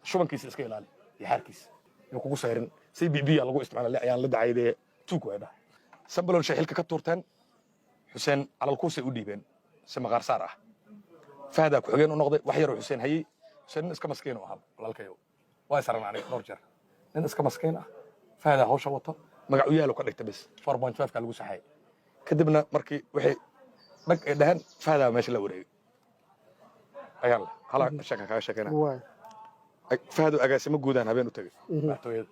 Shubankiisa iska ilaali iyo xaarkiisa, yuu kugu sayrin. C B B aa lagu isticmaala, ayaan la dacaydee tuug way dhaha. Sambalolshay xilka ka tuurteen, Xuseen Calalkuusay u dhiibeen si maqaar saar ah. Fahdaa ku-xigeen u noqday. Wax yaroo Xuseen hayey. Xuseen nin iska maskiin u ahaa, walaalkayo, waa isaran aniga dhowr jeer. Nin iska maskiin ah, Fahdaa hawsha wato, magac u yaalo ka dhigta bes. 4.5 ka lagu saxay. Kadibna markii waxay dhag ay dhaheen, Fahdaa meesha la wareegay. Ayaan leh hala sheeka kaaga sheekayna. Fahdu agaasimo guudaan habeen u tegay madaxtooyada.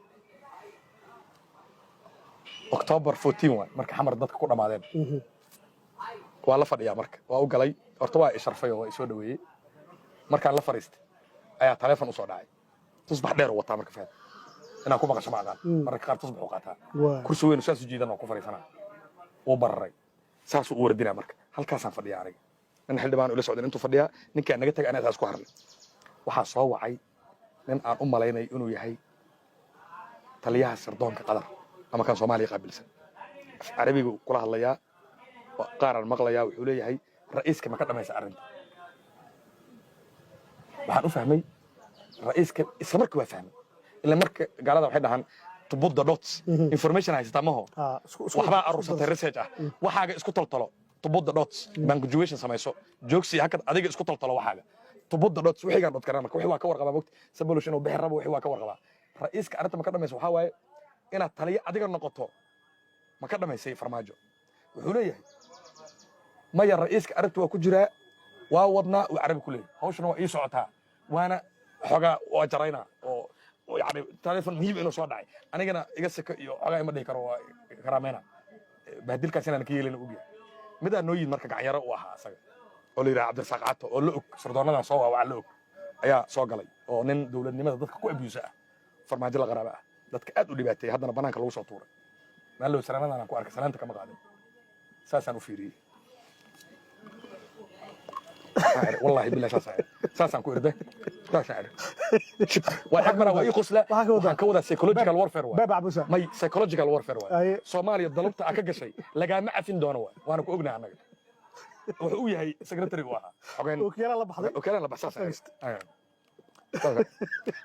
October 14 waay marka Xamar dadka ku dhammaadeen. Waa la fadhiyaa marka, waa u galay. Horta waa i sharfay oo waa i soo dhaweeyey. Markaan la fadhiistay ayaa taleefon usoo dhacay. Tusbax dheer u wataa marka Fahad, inaan ku maqasho ma aqaan. Mararka qaar tusbax u qaataa. Kursi weyn saas u jiidan oo ku fadhiisanaa, wuu bararay, saasuu u wardinaa. Marka halkaasaan fadhiyaa aniga, nin xildhibaan ula socdan intuu fadhiyaa, ninkaa naga tagay, anaga saas ku harnay. Waxaa soo wacay nin aan u malaynay inuu yahay taliyaha sirdoonka Qatar ama kan Soomaaliya qaabilsan. Af Carabigu kula hadlayaa, qaaraan maqlayaa. Wuxuu leeyahay, "Ra'iiska ma ka dhamaysa arrinta?" Waxaan u fahmay ra'iiska isla markii waa fahmay, ila marka gaalada waxay dhahaan "to put the dots". Information haysataa maho. Waxbaa aruursatay, research ah, waxaaga isku toltolo. To put the dots, punctuation samayso, joogsi hakad, adiga isku toltolo waxaaga. To put the dots, wixigaan dot garan. Marka wixii waa ka warqabaa, mogta Sabolush inuu bixi rabo, wixii waa ka warqabaa. Ra'iiska arrinta ma ka dhamaysa waxaa waaye inaad taliyo adiga noqoto. Ma ka dhamaysay Farmaajo? Wuxuu leeyahay, "Maya, ra'iiska arrinta waa ku jiraa, waa wadnaa." Uu Carabi ku leeyahay, "Hawshana waa ii socotaa, waana xoogaa waa jaraynaa." Oo yani telefon muhiim inuu soo dhacay, anigana iga seko iyo xoogaa ima dhihi karo, waa karaameyna. Bahdilkaas inaan ka yeelin ogyahay. Midaa noo yimid marka, gacanyaro u ahaa asaga oo la yidhaha Cabdirasaaq Cato, oo la og sardoonadan soo waawaa la og, ayaa soo galay, oo nin dowladnimada dadka ku abuse ah, Farmaajo la qaraaba ah, dadka aad u dhibaateeyey, haddana banaanka lagu soo tuuray. Maallow sanaanadan aan ku arkay, salaanta kama qaadin, saasaan u fiiriyey. Waxaan idhi, wallahi billahi saasaan idhi, saasaan ku irday, saasaan idhi. Waa eg mara, waa ii qoslaa. Waxaa ka wadaa? Waxaan ka wadaa psychological warfare waay. Beeb cabusa. May, psychological warfare waay. Aye. Soomaaliya dalubta aa ka gashay lagaama cafin doono waay, waana ku ognahay annaga. Wuxuu u yahay secretary u ahaa xogeen. Ookiyaala la baxday. Okaalaan la baxsaas.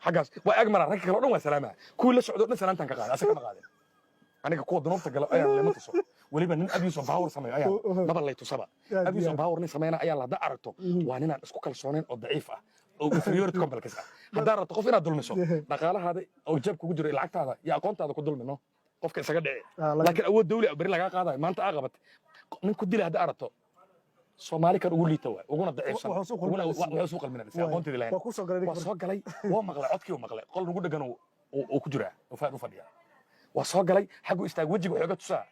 Xaggaas waa ag maraa. Ragga kale o dhan waa salaamaa, kuwii la socdo o dhan salaantaan ka qaaday, asaga kama qaadin. Aniga kuwa dunuubta gala ayaan lama tuso. Weliba nin abuse of power sameeyo ayaan maba lay tusaba. Aad abuse iyo of power nin sameyna ayaan la hadda aragto, waa ninaan isku kalsoonayn oo daciif ah oo inferiority complex ah. Haddaad rabto qof inaad dulmiso, dhaqaalahaada oo jeeb kugu jiro iyo lacagtaada iyo aqoontaada ku dulmino, qofka isaga dhici. Laakiin awood dawli ah beri lagaa qaadayo maanta aa qabatay, nin ku dila hadda aragto, Soomaali kan ugu liita waay, uguna daciifsan. Wuxuu soo qalminaysa. Wuxuu soo qalminaysa aqoonteedii lahayn. Waa ku soo galay. Waa soo galay, waa maqlay codkii, uu maqlay qol ugu dhegan uu ku jiraa oo Faad u fadhiya. Waa soo galay, xaggu istaag, wejiga wuxuu iga tusaa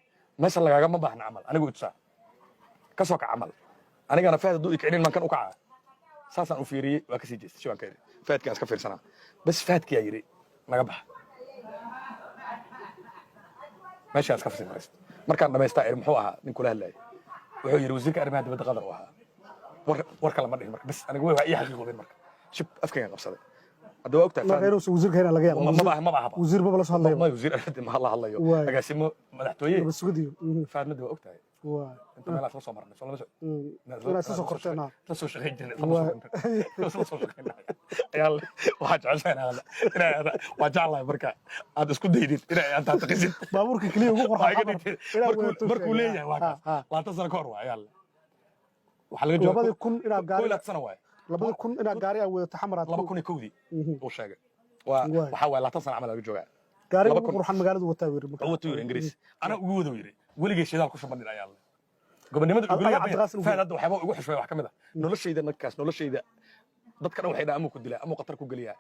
meesha lagaagama baahna camal, anigu i tusaa ka soo kac camal. Anigana Faad hadduu ikicinin maan kan u kacaa? Saasaan u fiiriyey, waa kasii jeestay. Shibaan ka idhi, Faadkaan iska fiirsanaa bas. Faadkiyaa yidhi, "Naga baxa." Meeshaan iska fasii fariista. Markaan dhamaystaa iri, "Muxuu ahaa nin kula hadlayay?" Wuxuu yidhi, "Wasiirka arrimaha dibadda Qatar uu ahaa." War kale ma dhihin marka bas. Aniga waa ii xaqiiqoobeen marka, shib afkaygan qabsaday. Hadda waa ogtahay. Marka inuusan wasiirka hayna laga yaabo. Maba ahaba. Wasiir maba la soo hadlayo. Ma wasiir ma la hadlayo. Waay. Agaasimo madaxtooye. Nabad sugidiyo. Faadmada waa ogtahay. Inta meelaas la soo marnay, soo lama soo Inaad isla soo korteen, ah. Isla soo shaqayn jirnay, isla soo shaqaynay. Ayaa waxaa jeceshahay inaad waa jeclahay marka aad isku daydid inay aad taqisid. Baabuurka keliya ugu Waa iga qurxan dhigtay. inaad wadato Markuu sheegay. leeyahay waa kaas. 20 sano ka hor waa ayaa waxaa laga joogaa. 2000 inaad kow gaari iyo labaatan sano waaye. 2000 inaad gaari aad wadato Xamar aad 2001-dii uu sheegay waa waxaa waaye 20 sano camal laga joogaa. Gaariga laba ugu kun- qurxan magaaladu wataa yiri marka. Watu yiri Ingiriis ana ugu wada yiri, weligay shidaal ku shubanin ayaa le gobonimada. Adiga Cabdiqaasim ugu Faad hadda waxyaaba ugu xishmay wax ka mid ah noloshayda ninkaas. Noloshayda dadka dhan waxay dhahaan amuu ku dilaa, amuu khatar ku geliyaa.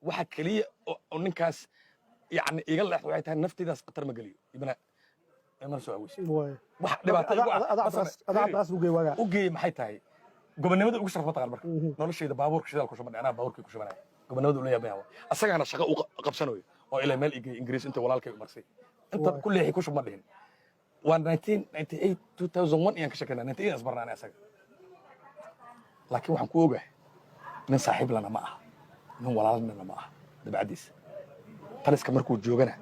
Waxa keliya oo ninkaas yacni iga leexda waxay tahay naftaydaas khatar ma geliyo, ibna imana soo aweysi. Wax dhibaato igu ah adaa ma same- adaa Cabdiqaasim u geey waagaa. U geeyey maxay tahay gobonimada ugu sharaf mataqaan marka noloshayda baabuurka shidaal ku shubanay, anaa baabuurkii ku shubanaya. Gobonimada ula yaabaya asagaana shaqo u qabsanayo oo ilaa meel igey Ingiriis inta walaalkay u marsay inta ku leexi ku shub ma dhihin. Waa 1998, 2001 iyaan ka sheekaynaa, 98 isbarnaanay asaga. Laakiin waxaan ku ogahay nin saaxiib lana ma aha, nin walaalnana ma aha. Dabacadiisa taliska markuu joogana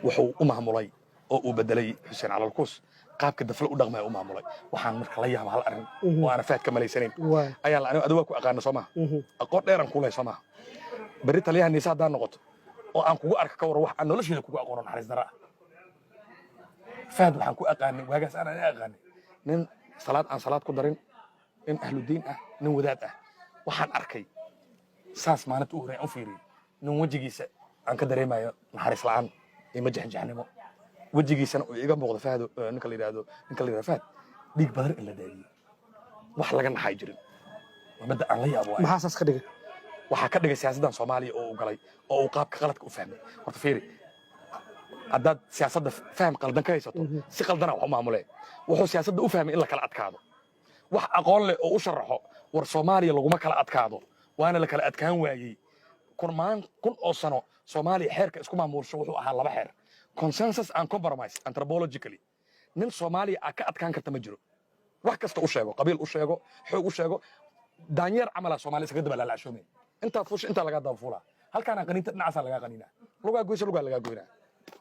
wuxuu u maamulay oo uu bedelay Xuseen Calalkuus qaabka dafle u dhaqmaya u maamulay. Waxaan marka la yaaba hal arrin oo aana Faad ka malaysanayn. Ayaa la aniga adiga waa ku aqaana soo maha, aqoon dheeran kuu leh soo maha. Berri taliyaha NISA haddaan noqoto oo aan kugu arka, ka waran wax aan nolosheeda kugu aqoono, naxariis darra ah? Fahad waxaan ku aqaanay waagaas, aan aqaanay nin salaad aan salaad ku darin, nin ahludiin ah, nin wadaad ah. Waxaan arkay saas maalinta u horreyn aan u fiiriyey nin wejigiisa aan ka dareemayo naxariis la'aan iyo majaxjaxnimo, wejigiisana uu iga muuqdo Fahdo, ninka la yidhahdo Fahad, dhiig badan in la daadiyey, wax laga naxay jirin. Waa midda aan la yaabo waaye. Maxaa saas ka dhigay? Waxaa ka dhigay siyaasaddan Soomaaliya oo uu galay oo uu qaabka qaladka u fahmay. Horta fiiri, haddaad siyaasadda faham qaldan ka haysato, si qaldana wax u maamulee. Wuxuu siyaasadda u fahmay in la kala adkaado. Wax aqoon leh oo u sharaxo, war Soomaaliya laguma kala adkaado, waana la kala adkaan waayey kunmaan kun oo sano. Soomaaliya xeerka isku maamuusho wuxuu ahaa laba xeer: consensus and compromise. Anthropologically, nin Soomaaliya aa ka adkaan karta ma jiro. Wax kasta u sheego, qabiil u sheego, xoog u sheego, daanyeer camalaa Soomaaliya iskaga daba laalacashoomay. Intaad fuusha, intaa lagaa daba fuulaa. Halkaana qaniinta, dhinacaasaa lagaa qaniinaa. Lugaa goysa, lugaa lagaa goynaa.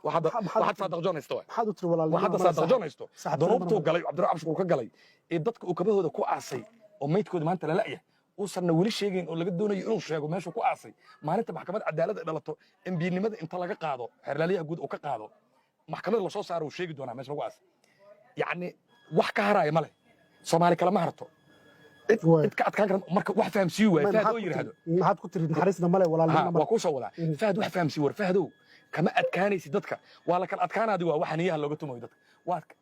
Waxaad waxaad Saadaq Joon haysto waay. Maxaad u tiri walaalnimo? Waxaad male? Saadaq Joon haysto. Saaxiibtinimo Dunuubtuu male. galay, Cabdiraxmaan Cabshukuur ka galay ee dadka uu kabahooda ku aasay oo maydkooda maanta la la'yahay, uusanna weli sheegayn oo laga doonayo inuu sheego meeshuu ku aasay. Maalinta maxkamad cadaalad ay dhalato, embinimada inta laga qaado, xeerlaaliyaha guud uu ka qaado, maxkamada lasoo saaro, uu sheegi doonaa meesha lagu aasay. Yacni wax ka haraya ma leh. Soomaali kalama harto cid cid ka adkaan kara. Marka wax fahamsiiyi waaye Fahad oo yidhaahdo. Maxaad ku tiri naxariisna male, walaalnimona Ha, male? Waa kuu soo wadaa. Fahad wax fahamsiiyi, war Fahdow, kama adkaanaysid dadka, waa la kala adkaanaadi. Waa waxa niyaha looga tumayo dadka,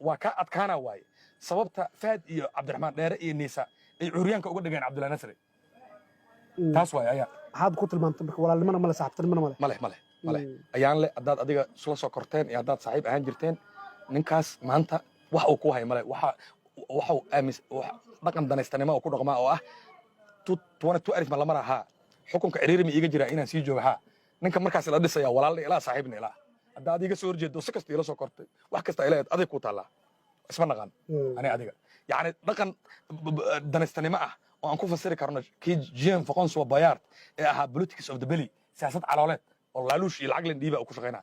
waa kaa adkaanaa waaye. Sababta Fahad iyo Cabdiraxmaan Dheere iyo Niisa ay curyaanka uga dhigeen Cabdullahi Nasri taas waaye ayaa. Maxaad ku tilmaamtay marka? Walaalnimona male, saaxiibtinimona male? Male, male, male. Ayaan le haddaad adiga isla soo korteen iyo haddaad saaxiib ahaan jirteen, ninkaas maanta wax uu ku hayo male. Waxa waxuu aamis dhaqan danaystanimo oo ku dhaqmaa oo ah 22 ma lamara haa, xukunka ciriiri ma iiga jiraa inaan sii jooga haa. Ninka markaas la dhisaya walaalna ilaa, saaxiibna ilaa. Hadda adiga soo horjeedo, si kasta ila soo kortay, wax kasta ila adig ku taallaa, isma naqaan. Ani adiga yacni dhaqan danaystanimo ah oo aan ku fasiri karno kii Jean François Bayard ee ahaa politics of the belly, siyaasad calooleed oo laaluush iyo lacag len dhiiba uu ku shaqaynaa.